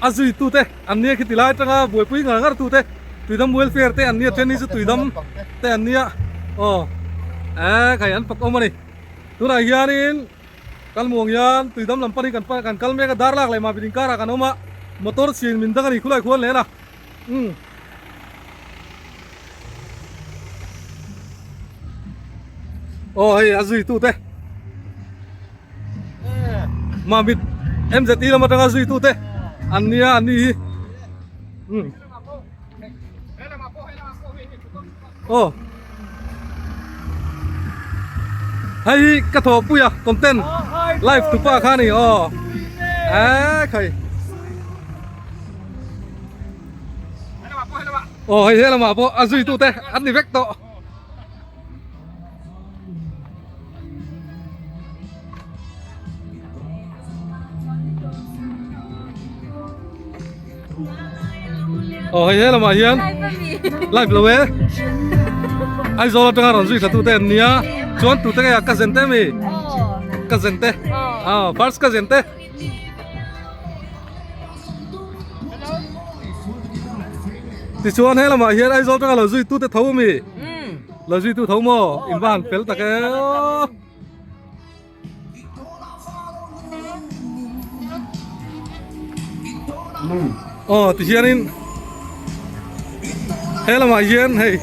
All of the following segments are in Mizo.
A zuitute an nia khi tilai atanga buaipui ngar ngar tute Tuidam welfare te an nia then hi chu Tuidam te an nia aw eh khai an fak awm a ni. Tunah hianin Kalmuang hian Tuidam lam panin kan kan kal mek a dar lak leh Mapit inkarah kan awm a motor chhin min dang a ni khulai khuan leh a umm. Aw hei a zuitute. Mamit MZE lam atanga zuitute an nia an ni hi um aw hei hi ka thawhpui a content live tupa kha a ni aw eh khai aw hei he lamah pawh a zuitute an ni vek tawh. Aw hei he lamah hian live lo e Aizawl atanga rawn zui thla tute an nia chuan tute nge a cousin te ami cousin te aw first cousin te. Tichuan he lamah hian Aizawl atanga lo zui tute tho ami Lo zui tu tho maw? In va han fel tak e aw. Aw ti hianin he lamah hian hei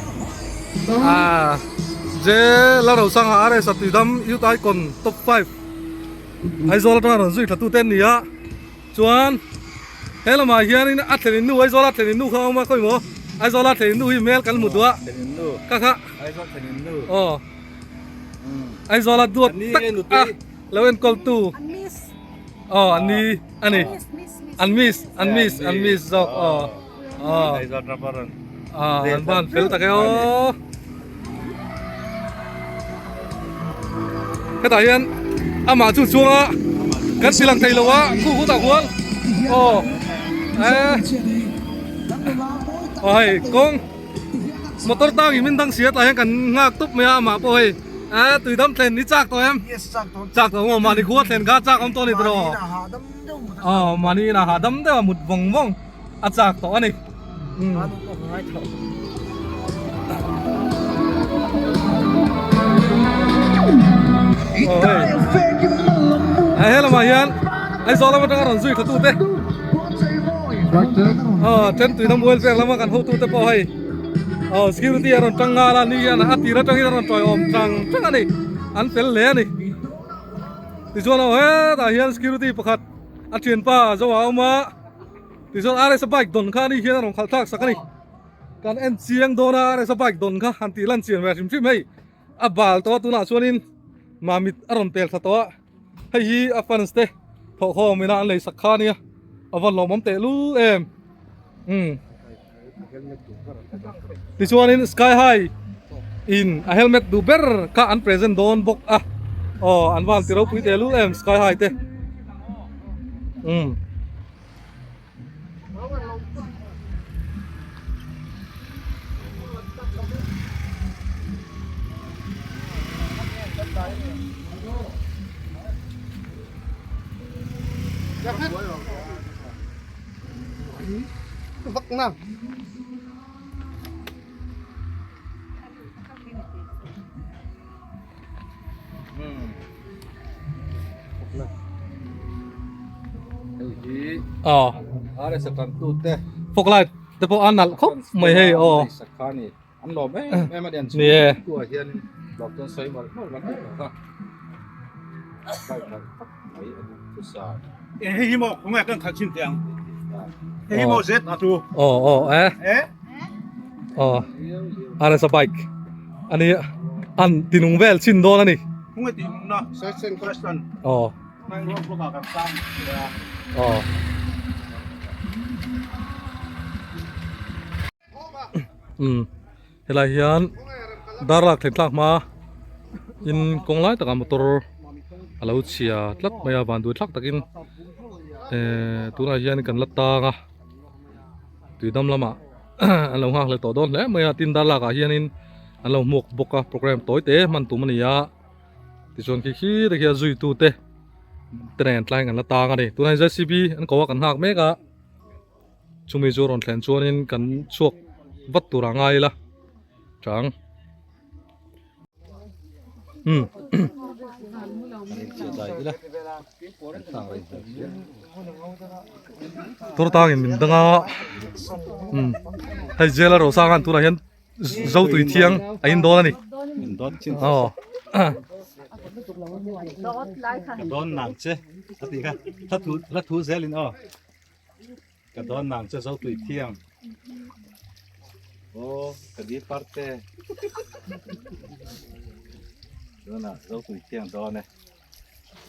ah J Lalrosanga RS a Tuidam Youth Icon Top 5 Aizawl atanga rawn zui thla tute an ni a. Chuan he lamah hianin a thlenin nu Aizawla thlenin nu kha a awm a khawi maw Aizawla thlenin nu hi hmel kan hmu duh a ka kha aw Aizawla duat tak a lo enkawl tu aw an ni a ni an miss an miss an miss zawk aw aw an van fel tak e aw hetah hian amah chu chuanga kan si lang thei lo a khu khutah khuan aw eh aw hei kawng motor tang in min dang si a tah hian kan nghak tup mai a amah pawh hei eh tui dam thlen ni chak tawh em chak tawh maw mahni khua thlen kha chak awm tawh a ni tawh aw mahni inah hahdam deuh a mut vawng vawng a chak tawh a ni. A he lamah hian Aizawl lam atanga rawn zui thla tute aw then tui lam welfare lama kan hotute pawh hei aw security a rawn tang nghal a ni hian a tir atangin a rawn tawiawm tang tang a ni an fel hle a ni tichuan aw hetah hian security pakhat a thianpa zo a awm a. Tichuan RS a bike dawn kha ani hian a rawn khalh thlak sak a ni. Kan en chiang dawn a RS a bike dawn kha han tih lan chian ve hrim hrim hei a bal tawh a tunah chuanin mamit a rawn pel thla tawh a hei hi a fans te thawhkhawm ina an lei sak kha ania a va hlawmawm teh lul em umm tichuanin sky high in a helmet duh ber kha an present dawn bawk a aw an van ti ropui teh lul em sky high te umm. Aw fog light te pawh a nalh khawp mai hei aw ni e aw aw eh aw RS bike a ni an tinung vel chin dawn a ni aw aw umm helai hian darlak thlen thlak hma in kawng lai takah motor a lo chhia tlat mai a vanduai thlak takin ehh tunah hian kan la tang a tuidam lamah an lo nghak leh tawh dawn hle mai a tin darlak ah hianin an lo hmuak bawk a program tawi te hman tum a ni a tichuan khi khi te khi a zui tu te te nen tlai in kan la tang a ni tunah hian J C B an ko a kan nghak mek a. Chumi chu rawn thlen chuanin kan chhuak vat tur ah ngai ila chang. Umm. Tur tangin min dang a. Umm. Hei jail a rosang an tunah hian zo tui thiang a in dawn a ni. Aw. Dawn nang che a ti kha hla thu hla thu zelin aw. Ka dawn nang che zo tui thiang. Aw ka di parte. Tunah zo tui thiang dawn e.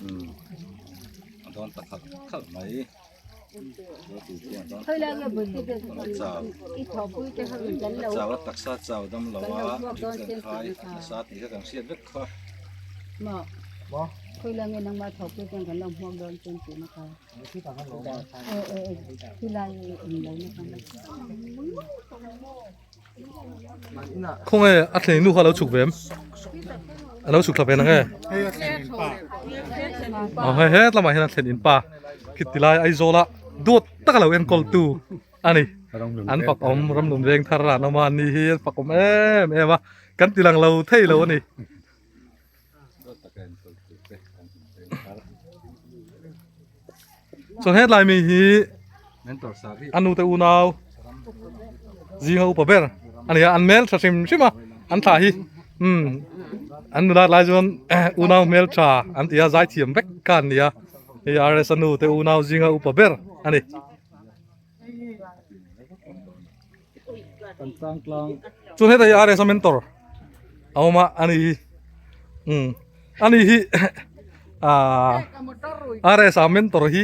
Umm a dawn ta khalh khalh mai. Zo tui thiang dawn chau. Chau a taksa chau dam lo a rik len khai a nasa tih kha kan hriat vek kha. Khawnge a thlen nu kha a lo chhuk ve em? A lo chhuk thla ve nang e? Aw hei het lamah hian a thlen in pa khi ti lai Aizawl a duat taka lo enkawl tu a ni. An fak awm ramlum veng thar an awm a ni hi an fak awm em em a kan ti lang lo thei lo a ni. Chuan hetlai mi hi a nute unau zinga upa ber a ni a an hmel tha hrim hrim a an thlah hi umm an nula lai chuan unau hmel tha an ti a zaithiam vek kha an ni a hei R S a nute unau zinga upa ber a ni. Chuan heta hi R S a mentor a awm a ani hi umm ani hi ahh R S a mentor hi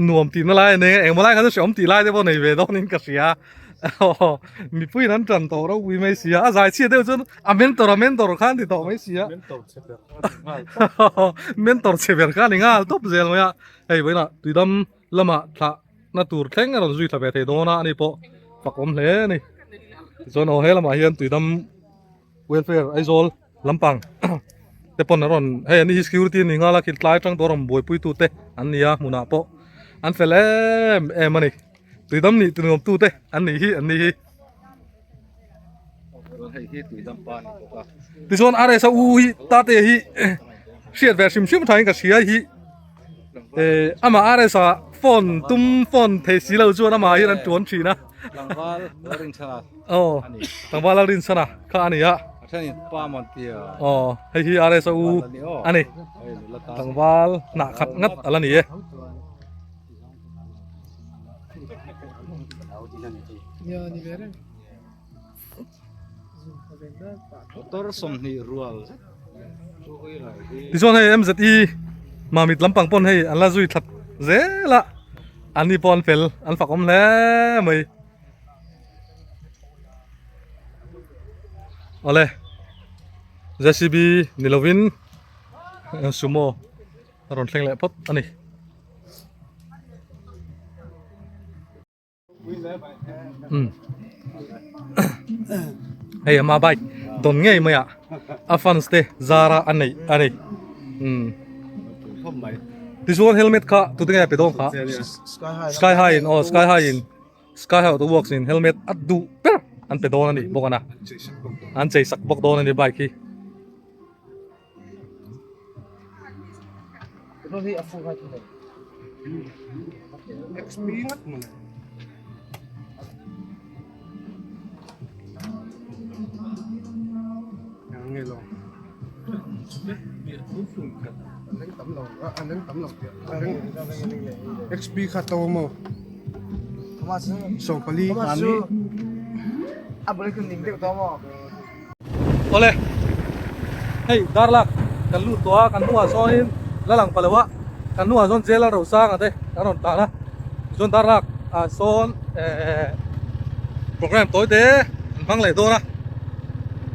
nuam tihna lai a nei a engmaw lai khan chu hreawm tih lai te pawh nei ve dawnin ka hria mipuiin an tan tawh ropui mai si a a zai chhiat deuh chuan a mentor a mentor kha an ti tawh mai si a mentor chhe ber kha a ni nghal tawp zel mai a hei vawiinah tuidam lamah thlah na tur thleng a rawn zui thla ve thei dawn a ani pawh fak awm hle a ni tichuan aw he lamah hian tuidam welfare Aizawl lampang te pawn a rawn hei ani hi security a ni nghal a khi tlai atang tawh a rawn buaipui tu te an ni a hmunah pawh an fel em em a ni tuidam nih tinuam tu te an nih hi an ni hi. Tichuan R S a u hi tate hi hriat ve hrim hrim thain ka hria hi eh amah R S a phone tum phone thei si lo chuan amah hian an tuan thin a aw tlangval Lalrinchhana kha a ni a aw hei hi R S a u a ni tlangval hnah khat ngat a la ni e. Tichuan hei MZE Mamit lampang pawn hei an la zui that zel a an ni pawh an fel an fak awm hle mai awle JCB ni lovin sumo a rawn thleng leh phawt a ni. Umm hei ama bike dawn ngei mai a a fans te zara a neih a ni umm tichuan helmet kha tute nge a pe dawn kha sky high in aw sky high in sky high auto works in helmet a duh ber an pe dawn a ni bawk a na an chei sak bawk dawn a ni bike hi. Awle hei darlak kan lut tawh a kan hnungah sawnin la lang pa lo a kan hnungah sawn jail a rosanga te an rawn tan a tichuan darlak ah sawn ehh program tawi te an hmang leh dawn a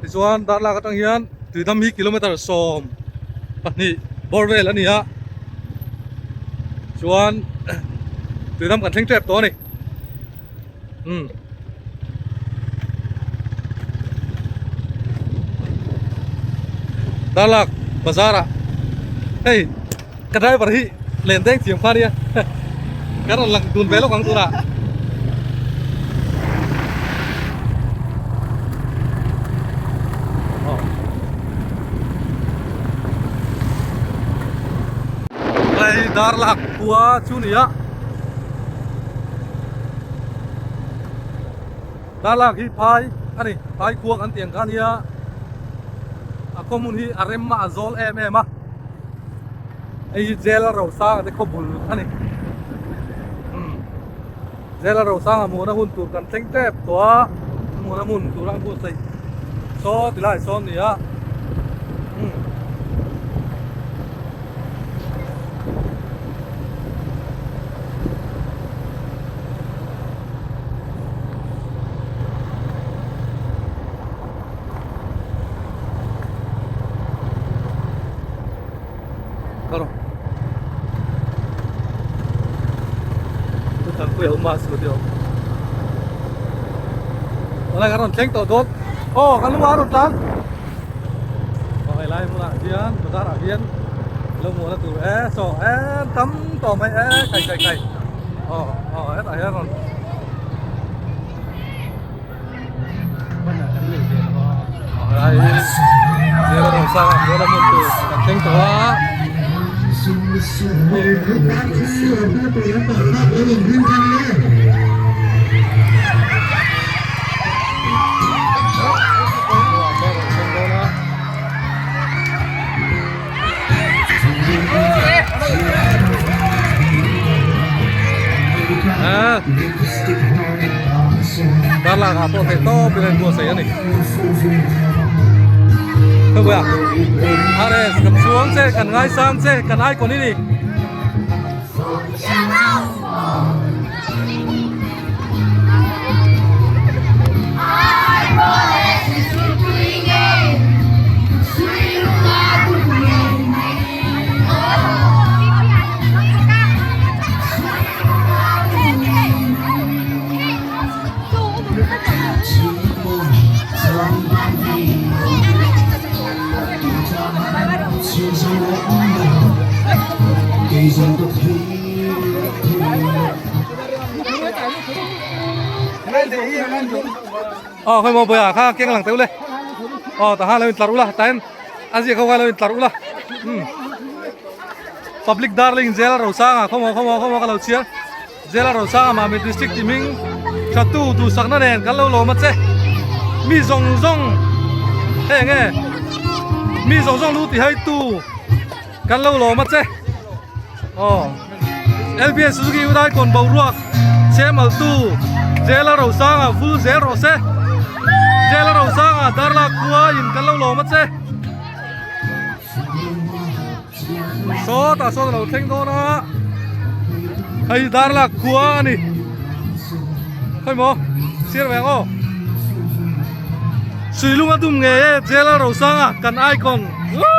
tichuan darlak atang hian tuidam hi kilometer 12 bawr vel a ni a chuan tuidam kan thleng tep tawh a ni. Umm. Darlak bazar ah hei ka driver hi len deng thiam kha nia ka rawn lang dun ve lawk ang tunah. Darlak khua chu ni a. Darlak hi phai a ni, phai khua kan tih ang kha a nia. A khaw hmun hi a rem a, a zawl em em a. Hei hi jail rosanga te khaw bul a ni. Umm jail rosanga hmuhna hun tur kan thleng tep tawh a, hmuhna hmun tur a buatsaih saw ti lai sawn a ni a. Umm. Karo. Thang pui a awm a scooty a awm. Tunah kan rawn thleng tawh dawn. Aw kan lu a rawn tlang. Aw helai hmunah hian bazar ah hian lo hmuhna tur e saw e tam tawh mai e kai kai kai. Aw aw hetah hian rawn Darlak ah pawh theih tawp in a inbuatsaih a ni. Khawpui ah RS kan chuang che kan ngaisang che kan icon i ni. Aw khawi maw bawiha kha keng lang teuh le aw tah khan lo in tlar ula tah hian a ziak ho kha lo in tlar ula umm public darling jail rosanga khaw maw khaw maw khaw maw ka lo chhiar jail rosanga mami district tih hming thatu duhsakna nen kan lo lawm a che mi zawng zawng hei enge mi zawng zawng lu ti hai tu Kan lo lawm a che. Aw. LBN Suzuki Udai kawn boruak chemal tu Jela Rosanga vul zel rawh se. Jela Rosanga Darla khua in kan lo lawm a che. Saw tah sawn a lo thleng dawn a. Hei Darla khua a ni. Khawi maw? Sir ve ang aw. Suilung a dum ngei e Jela Rosanga kan icon. Woo!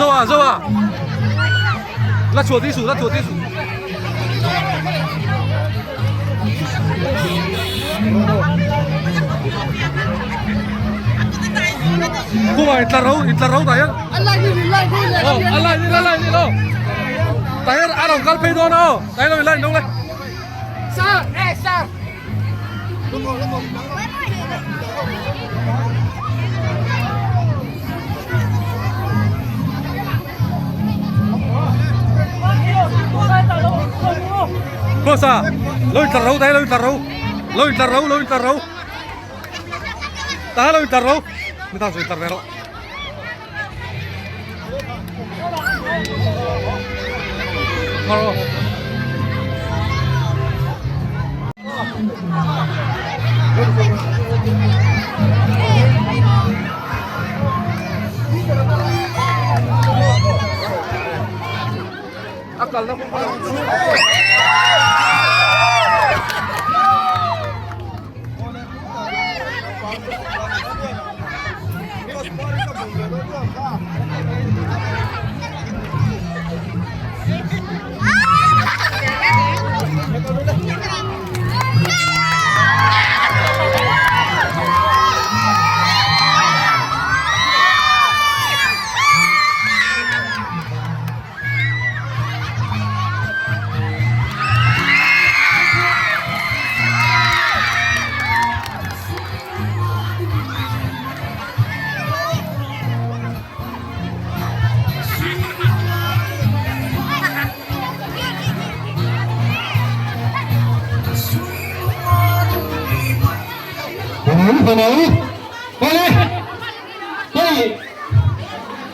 Zoa Zoa la chhuah tir suh la chhuah tir suh. Khumah in tlar ro in tlar ro tah hian aw a line a line aw tah hian a rawn kal phei dawn a aw tah hian lo in line dawng le. Khosa lo in tlar ro tah hian lo in tlar ro lo in tlar ro lo in tlar ro tah hian lo in tlar ro mi tan saw in tlar ve rawh. Hei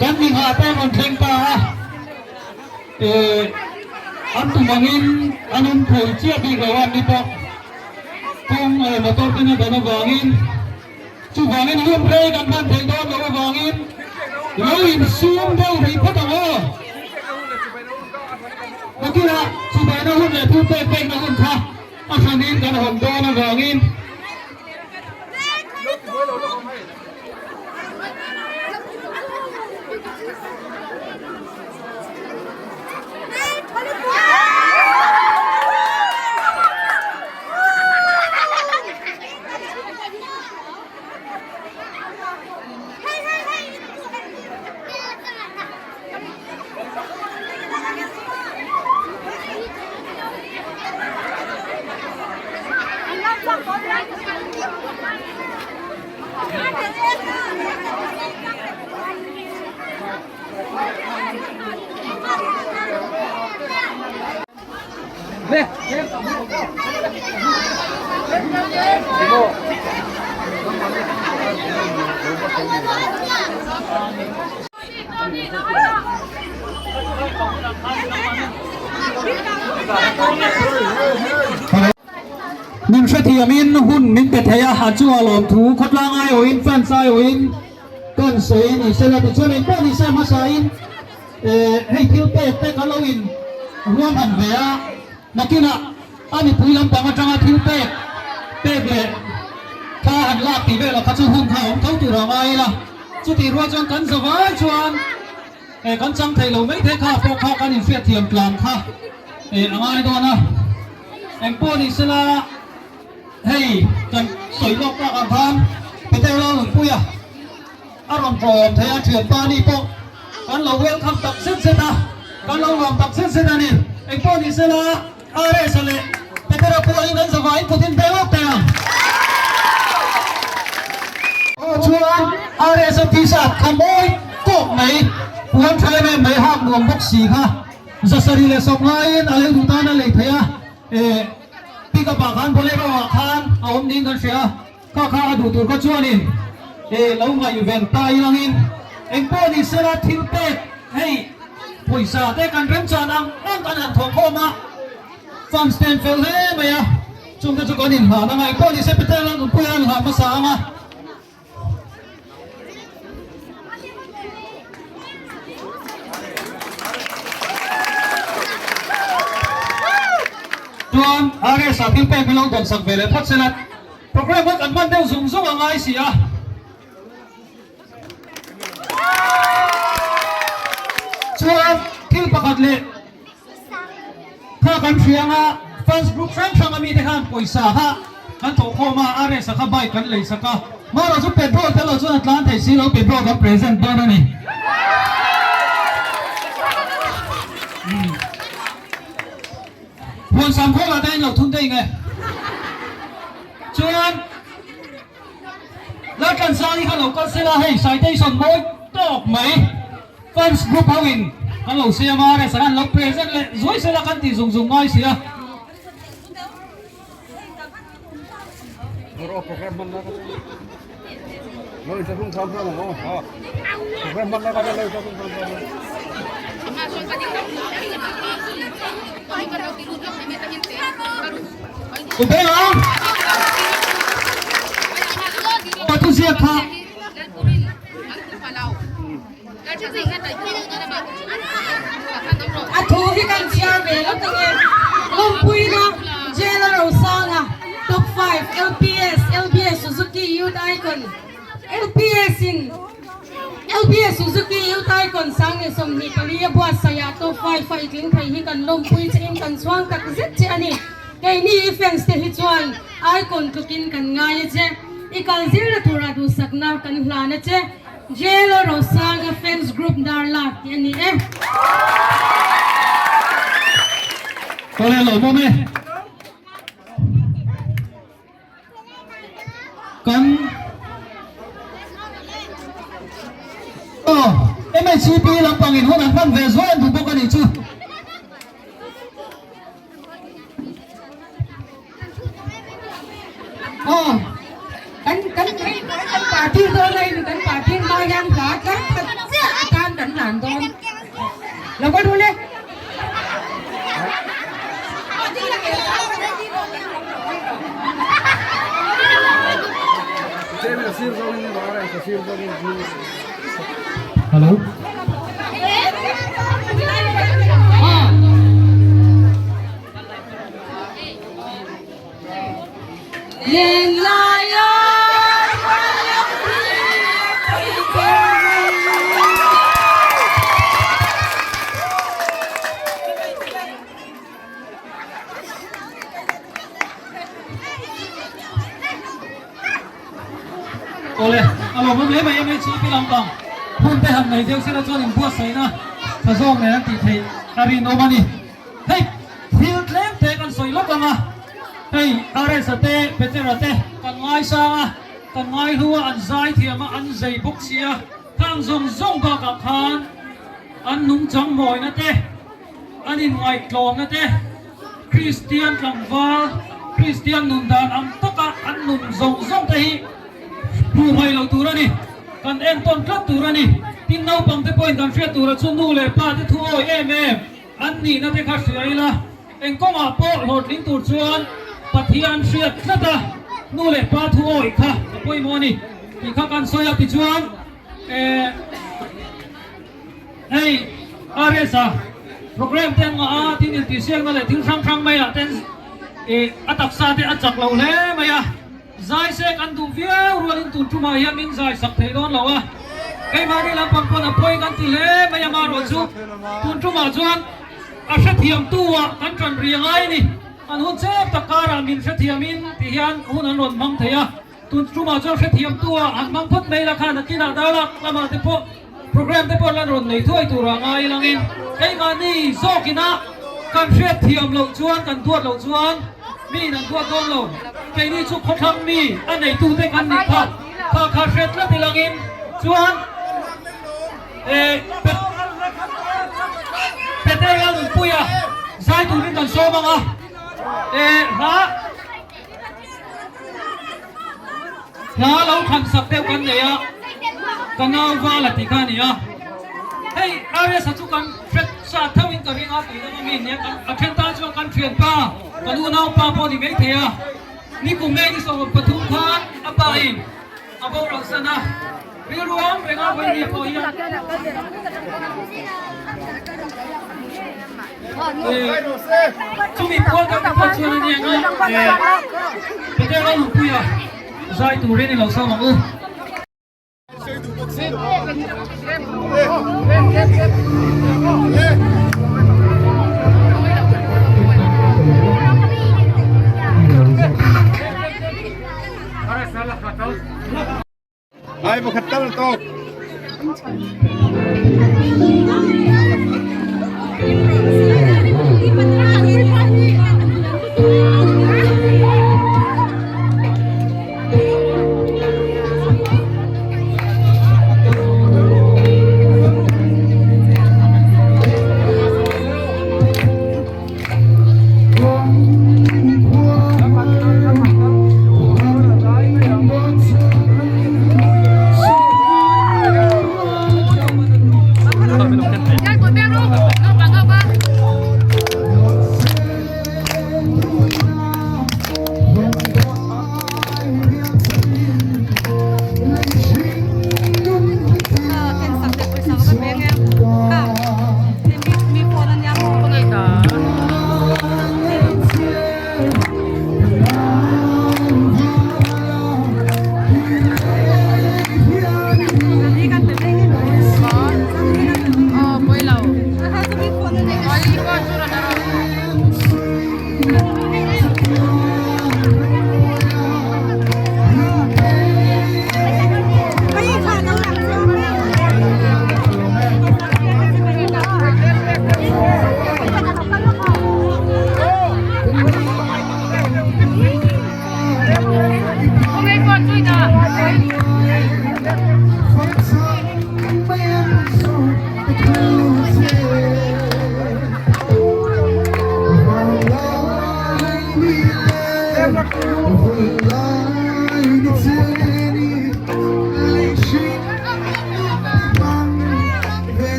kan mi nghah te rawn thleng ta a eh an tum angin an awm thei chiah bik lo a ni bawk kawng eh motor ten a dan avangin chuvangin hun rei kan hman theih dawn loh avangin lo insum deuh rih phawt ang aw nakinah chuvana hun leh thil pek pekna hun kha a hranin kan hawn dawn avangin. Min hrethiamin hun min pe thei a, a chungah lawmthu khawtlang aiawhin fans aiawhin kan sawi ni sela tichuan engpawh ni se hmasain hei thil pek te kan lo in ruahman ve a, nakinah a mipui lampang atanga thil pek pek leh thla han lak tih velah kha chu hun kha a awm tho tur a ngai ila, chutih rual chuan kan zavai chuan kan chang thei lo mai thei kha pawh kha kan inhriatthiam tlan kha a ngai dawn a. Engpawh ni sela hei kan sawi lawk tak ang khan Peter Lalnunpuia a rawn tlawm thei a, thianpa ni pawh kan lo welcome tak zet zet a, kan lo nuam tak zet zet a ni. Engpawh ni sela RS-a leh Petera pawhin an zavaiin kut in beng awk teh ang. Aw chuan RS-a t-shirt kha mawi tawk mai, puan tha em em mai hak nuam bawk si kha. Zasarih leh sawm laiin a lei duh tan a lei thei a, eh pick up ah khan bolero ah khan a awm niin kan hria a, kha kha a duh tur kha chuanin eh lo ngaihven ta ilangin engpawh ni sela thil pek hei pawisa te kan remchan ang ang kan han thawh khawm a, fans te an fel hle mai a, chungte chu kan inhlan anga engpawh ni se Peter Lalnunpuia an hlan hmasa ang a. Chuan RS ah thil pek min lo dawn sak ve leh phawt sela programme kha kan hman deuh zung zung a ngai si a. leh kha kan hria anga fans group hrang hrang a mite khan pawisa kha kan thawh khawm a, RS-a kha bike kan lei sak a, marawh chu petrol tel lo chuan a tlan thei si lo, petrol kan present dawn a ni. Huan sam khawlah te in lo thun daih nge? Chuan. Laltlansang hi kha lo kal sela hei citation mawi tawk mai fans group ho in kan lo siam a restaurant an lo present leh zuai sela kan tih zung zung ngai si a. Ka thuziak kha. A thu hi kan chhiar ve lawk ang e. Lawmpuina Jela Rosanga, Top 5, LPS, LBS Suzuki Youth Icon, LPS in LBS Suzuki Youth Icon 2024 a buatsaih ah Top 5 a i tling thei hi kan lawmpui che in kan chhuang tak zet che a ni. Keini i fans te hi chuan Icon tlukin kan ngai a che. I kal zirna turah duhsakna kan hlan a che. Jelo Rosanga Fans Group Darlak tih a ni e. Kawle lawmawm e. Kan Aw MHCP lampangin hun an hman ve zuai an duh bawk a nih chu. Aw kan kan kan party dawn a in kan party hma hian hla tlar khat chiah atan kan hlan dawn lo va rul e. Hello. Awle, a lawmawm hle mai MHEP lampang hun te han nei deuh sela chuan inbuatsaihna tha zawk nen an tih theih a rinawm a ni. Hei thil tlem te kan sawi lawk ang a, hei RS-a te Petera te kan ngaisang a, kan ngaihlu a, an zai thiam a, an zei bawk si a, khang zawng zawng bakah khan an nungchang mawina te, an inngaihtlawmna te, Kristian tlangval, Kristian nun dan ang taka an nun zawng zawng te hi hmuh hmaih loh tur a ni. Kan entawn tlat tur a ni. Tin, naupang te pawhin kan hriat tura chu nu leh pa te thu awi em em an nihna te kha hria ila, eng kawngah pawh hlawhtling tur chuan Pathian hriat tlat a, nu leh pa thu awi kha a pawimawh a ni tih kha kan sawi a. Tichuan, eh. Hei RS-a program te an ngah a, tin intihsiakna leh thil hrang hrang maiah ten ih a taksa te a chak lo hle mai a, zai se kan duh viau rualin tun tumah hian min zai sak thei dawn lo a, keimahni lampang pawn a pawi kan ti hle mai a marawh chu tun tumah chuan a hrethiamtu ah kan tan ri angai a ni, an hun chep tak karah min hrethiamin ti hian hun an rawn hmang thei a. Tun tumah chuan hrethiamtu ah han hmang phawt mai la khan a kinah darlak lamah te pawh program te pawh lan rawn nei thuai turah ngai langin keimahni zawkina kan hriatthiam loh chuan kan duat loh chuan miin an duat dawn lo. Keini chu khawthlang mi a neitute kan nih kha kha kha hriat tlat ilangin chuan eh Peter Lalnunpuia zai turin kan sawm ang a eh hla Hla lo thlan sak deuh kan nei a, ka nau val a ti kha a ni a. Hei RS-a chu kan hret sa tho in ka ring a tih dang ami nia, a then tan chuan kan thian pa, kan unau pa pawh a ni maithei a. Nikum ngei ni 13 khan a pa in a boral san a, rilru awm reng a vawinia pawh hian. Chumi pual kan ti phawt chuan a ni ang a, Peter Lalnunpuia zai turin i lo sawm ang u. Ai pakhat tal tawk.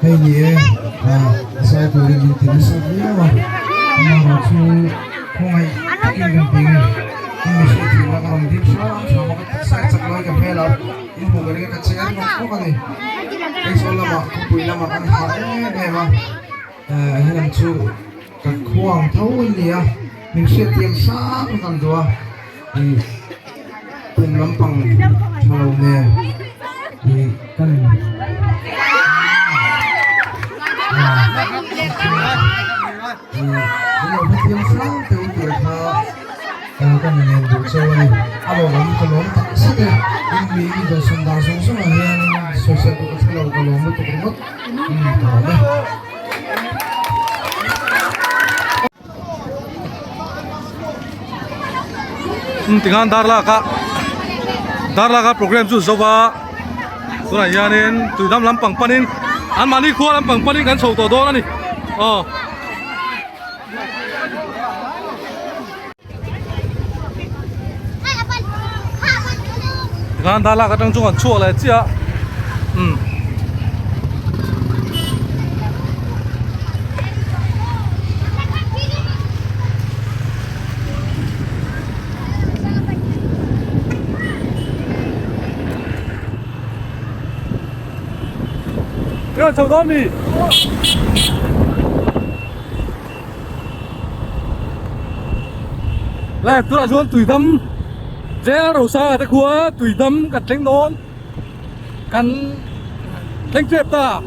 Hei ni e, zai turin min ti nasa viau a, amaherawh chu khawngaih takin kan ti nge, in mihring thinna ka rawn ding hrang hrang a, ka taksa ka chak lai ka hmel a, in hmuh ka ring a ka che ringawt bawk a ni, Aizawl lamah khawpui lamah kan hah em em a, helam chu kan khua ang tho an ni a, min hriatthiam hrang kan duh a, ih kum lampang tha lo nen ih kan Min lo hrethiam hrang teuh tur kha ka ni nen duh chauh a ni. A lawmawm ka lawm tak zet e. In mi in dawhsan dan zawng zawngah hian sawisel duh ka hre lo ka lawm lutuk ringawt ka lawm e. Tikhan darlak a darlak a program chu zo va tunah hianin tuidam lampang panin anmahni khua lampang panin kan chho tawh dawn a ni aw. Tikhan darlak atang chu kan chhuak leh chiah umm. Cái chầu đó mì Này, tôi đã xuống tùy tâm Dễ đầu xa cái khua tùy tâm cắt tránh đón Cắn thleng chep ta.